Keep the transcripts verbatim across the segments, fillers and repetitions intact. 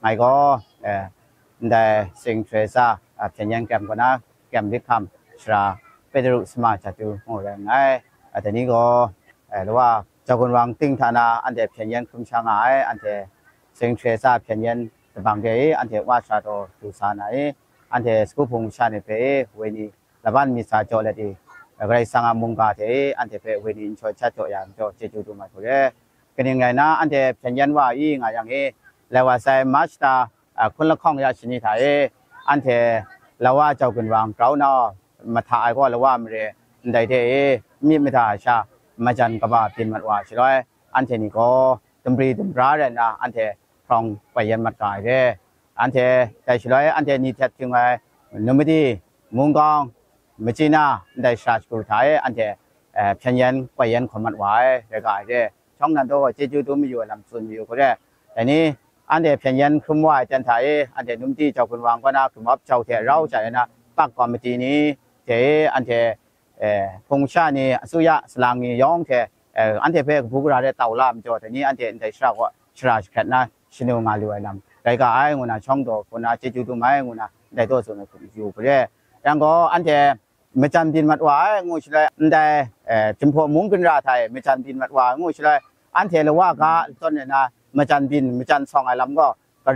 Ngai gaw, eh, ndai Saint Teresa, ah, hpyen yen kyem kaw na, kyem lit hkam, sara Petru sama Jatu ngu rai nngai. Ah, dai ni gaw, eh, lawa Jau Gun Wang ting hta na anhte hpyen yen hkrum sha nga ai, anhte Saint Teresa hpyen yen tabang de i, anhte wa sara taw du sa na i, anhte sagu hpung masha ni hpe i, woi ni laban myit sa jaw let i, Karai Kasang a mungga hte i, anhte hpe woi ni nshawt shat jaw ya majaw, chyeju dum ai hku re. Kaning rai nna, anhte hpyen yen wa i nga yang i, lai wa sai March da, a, hkun lahkawng ya shani hta e, anhte lawa Jau Gun Wang grau nau mahta ai gaw lawa mare ndai hte e myit mada ai sha majan kaba byin mat wa ai shaloi, anhte ni gaw dumbri dumbra rai nna anhte hprawng koi yen mat ga ai re. Anhte dai shaloi anhte ni htet hpring ai Numadi, Mungkawng, Machina ndai sara shagu hta e anhte, eh, hpyen yen koi yen hkawm mat wa ai rai ga ai re. Shawng nan taw gaw chyeju dum mayu ai lam tsun mayu hku re. Dai ni, anhte hpyen yen hkrum wa ai ten hta e, anhte Numadi Jau Gun Wang kaw na Gumap Jau hte rau sha ai na, pak kawmiti ni hte e, anhte, eh, hpung sha ni, asuya salang ni yawng hte, eh, anhte hpe kabu gara de tau la majaw, dai ni anhte ndai sara kaw shara jahkrat na shanu nga lu ai lam rai ga ai, ngu na shawng taw hku na chyeju dum ai, ngu na ndai taw tsun ai hku yu hku re. Yang gaw, anhte majan byin mat wa ai, ngu shaloi, ndai, eh, Jinghpaw mung ginra hta e majan byin mat wa ai, ngu shaloi, anhte lawa ga tawn e na majan byin, majan sawng ai lam gaw,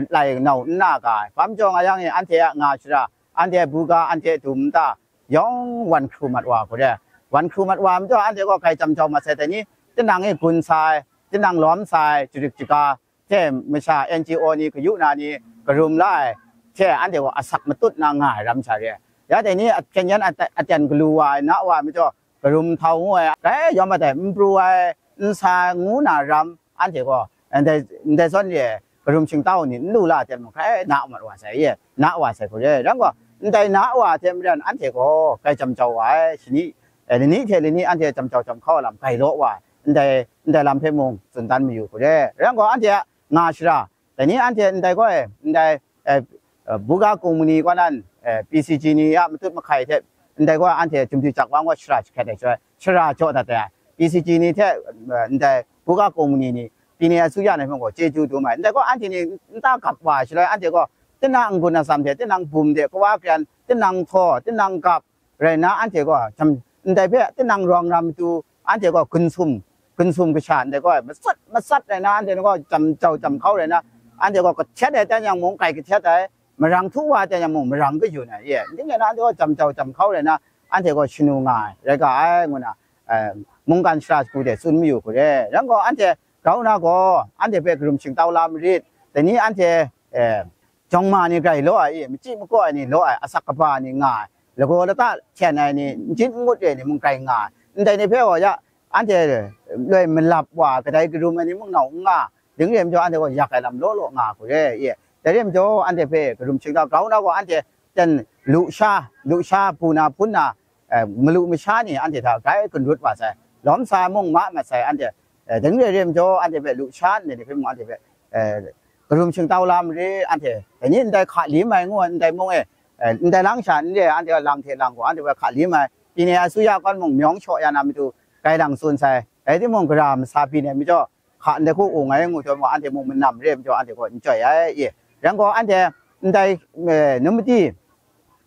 lai nau n na ga ai. Hpa majaw nga yang e, anhte a nga shara, anhte buga, anhte dum nta, yawng wan hkru mat wa hku re. Wan hkru mat wa majaw, anhte gaw grai jam jau mat sai dai ni, tinang e gun sa ai, tinang lawm sa ai, jarik jaga, hte masha N G O ni, kayu na ni, karum la ai, hte anhte gaw asak matut na nga ai ram sha re. Ya dai ni, ahpyen yan at-, aten galu wa ai, na wa ai majaw, karum htau ngu ai, grai yawm mat ai, n pru ai, n sa ai, ngu na ram, anhte gaw, ndai, ndai zawn re, karum shingtau ni n lu la ai ten mung, grai na mat wa sai, ye, na wa sai hku re. Ram gaw, ndai na wa hte maren, anhte gaw grai jam jau wa ai, shani, eh, lani hte lani anhte jam jau jam hkau ai lam grai law wa ai, ndai, ndai lam hpe mung tsun dan mayu hku re. Ram gaw, anhte a nga shara, dai ni anhte ndai gaw e, ndai, eh, eh, buga kungmani kaw nan, eh, P C G ni a matut mahkai hte, ndai gaw anhte Jumti Jak Wang gaw shara jahkrat ai shaloi, shara jaw dat ai, P C G ni hte, eh, ndai buga kungmani ni, pyi ni asuya ni hpe gaw chyeju dum ai. Ndai gaw anhte ni nta gap wa ai shaloi, anhte gaw tinang n-gun atsam hte, tinang bum de, kawa karen, tinang htaw, tinang gap, rai nna, anhte gaw jam, ndai hpe tinang rawng ram matu, anhte gaw gunsum, gunsum kasha ndai gaw matsat matsat rai nna, anhte gaw jam jau jam hkau rai nna, anhte gaw kahtet ai ten yang mung, grai kahtet ai, marang htu wa ai ten yang mung, marang kayun ai, ye, ning rai nna, anhte gaw jam jau jam hkau rai nna, anhte gaw shanu nga ai, rai ga ai, ngu na, eh, mungkan shara shagu de tsun mayu hku re. Rai gaw, anhte grau na gaw, anhte hpe karum shingtau la marit, dai ni anhte, eh, jawng ma ni grai law ai, i, machyi makaw ai ni law ai, asak kaba ni nga ai, lagaw lata hten ai ni, n jin n ngut re ai ni mung grai nga ai. Ndai ni hpe gaw ya, anhte loi malap wa, kadai karum ai ni mung nau n nga, ding re ai majaw, anhte gaw yak ai lam law law nga hku re, i. Dai re ai majaw, anhte hpe karum shingtau grau na gaw, anhte ten lusha, lusha bu na hpun na, eh, malu masha ni anhte hta grai gun rut wa sai, lawm sa mung ma mat sai, anhte, eh, dai re re ai majaw, anhte hpe lusha ndai ni hpe mung anhte hpe, eh, karum shingtau la mare, anhte, dai ni ndai hka lim ai ngu ai, ndai mung e, eh, ndai lang sha n re ai, anhte lang hte lang gaw, anhte hpe hka lim ai, pyi ni asuya kaw mung myawng shaw ya na matu, grai lang tsun sai, rai timung, gara masa byin ai majaw, hka ndai hku ung ai ngu htaw mung, anhte mung manam re ai majaw, anhte gaw n chyoi ai, i. Rai gaw, anhte ndai, eh, Numadi,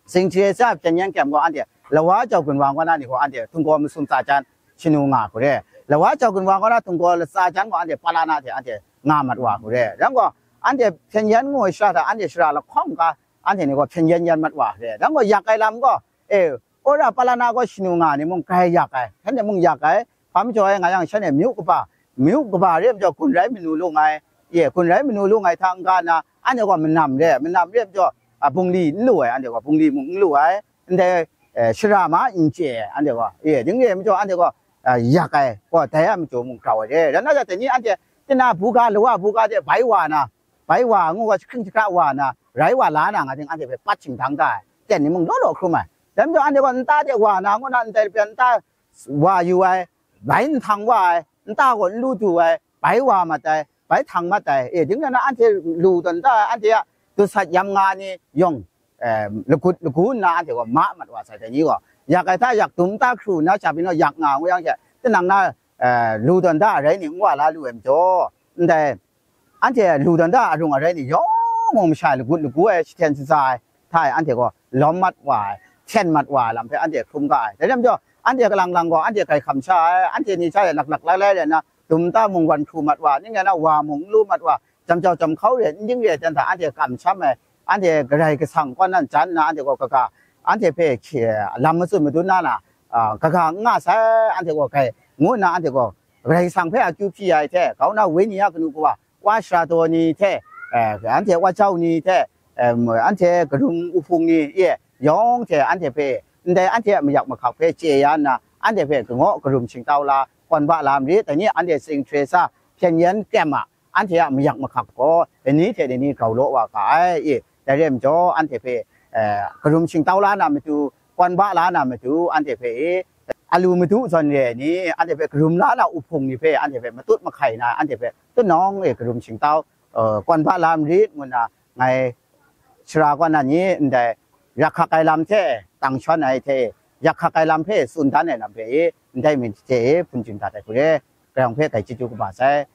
Saint Teresa hpyen yen kyem gaw, anhte lawa Jau Gun Wang kaw na ni gaw, anhte htinggaw masum tsa jan shanu nga hku re. Lawa Jau Gun Wang kaw na htinggaw latsa jan gaw, anhte Palana hte anhte nga mat wa hku re. Rai gaw, anhte hpyen yen ngu ai shara hta, anhte shara lahkawng ga, anhte ni gaw hpyen yen yen mat wa hku re. Rai gaw, yak ai lam gaw, e, wora Palana gaw shanu nga ni mung grai yak ai, shanhte mung yak ai, hpa majaw ai nga yang, shanhte myu kaba, myu kaba re ai majaw, gun rai manu lung ai, ye, gun rai manu lung ai hta n-ga nna, anhte gaw manam re, manam re ai majaw, a, bungli n lu ai, anhte gaw bungli mung n lu ai, ndai, eh, shara ma n chye ai, anhte gaw, ye, ding re ai majaw, anhte gaw, a, yak ai, gaw dai a majaw mung grau ai re. Rai nna, dai ni anhte, tinang buga, lawa buga de bai wa na, bai wa ngu gaw, jahkring jahkra wa na, rai wa la na nga ting, anhte hpe pat shingdang da ai, ten ni mung law law hkrum ai. Dai majaw, anhte gaw nta de wa na ngu na, ndai lapyan nta wa yu ai, bai nhtang wa ai, nta gaw n lu du ai, bai wa mat ai, bai htang mat ai, e, ding rai nna, anhte lu tawn da ai, anhte a dut sat yam nga ni yawng, eh, lagut lagu nna, anhte gaw ma mat wa sai, dai ni gaw, yak ai hta yak dum nta hkru nna, sha pyi naw yak nga ngu yang she, tinang na, eh, lu tawn da ai rai ni, n wa la lu ai majaw, ndai, anhte lu tawn da arung arai ni yawng mung masha lagut lagu ai, shahten shaza ai hta e anhte gaw lawm mat wa ai, hten mat wa ai lam hpe anhte hkrum ga ai. Dai rai majaw, anhte kalang lang gaw anhte grai hkam sha ai, anhte ni sha e laklak lailai rai nna, dum ta mung wan hkru mat wa, ning rai nna wa mung n lu mat wa, jam jau jam hkau re, n ding re ai ten hta anhte kamsham ai, anhte Karai Kasang kaw nan jan nna anhte gaw kaga, anhte hpe hkye, lam matsun madun na na, a, kaga n nga sai, anhte gaw grai, ngu nna anhte gaw Karai Kasang hpe akyu hpyi ai hte, grau na wenyi a kanu kawa, wa sara taw ni hte, eh, anhte wa jau ni hte, em, anhte karum uhpung ni e yawng hte anhte hpe, ndai anhte a mayak mahkak hpe chye ya nna, anhte hpe kangaw karum shingtau la, kawn ba la marit, dai ni anhte sing hkre sa, hpyen yen kyem a, anhte a mayak mahkak gaw, lani hte lani grau law wa ga ai, e, dai rai majaw, anhte hpe, eh, karum shingtau la na matu, kawn ba la na matu, anhte hpe, e, alu madu zawn re ai ni, anhte hpe karum la na uhpung ni hpe, anhte hpe matut mahkai na, anhte hpe tunawng e karum shingtau, eh, kawn ba la marit, ngu nna ngai sara kaw na ni ndai yak hkak ai lam hte tang shawn ai hte, yak hkak ai lam hpe tsun dan ai lam hpe e, ndai myit hte e hpun chyu dat ai hku re, Karai Kasang hpe grai chyeju kaba sai.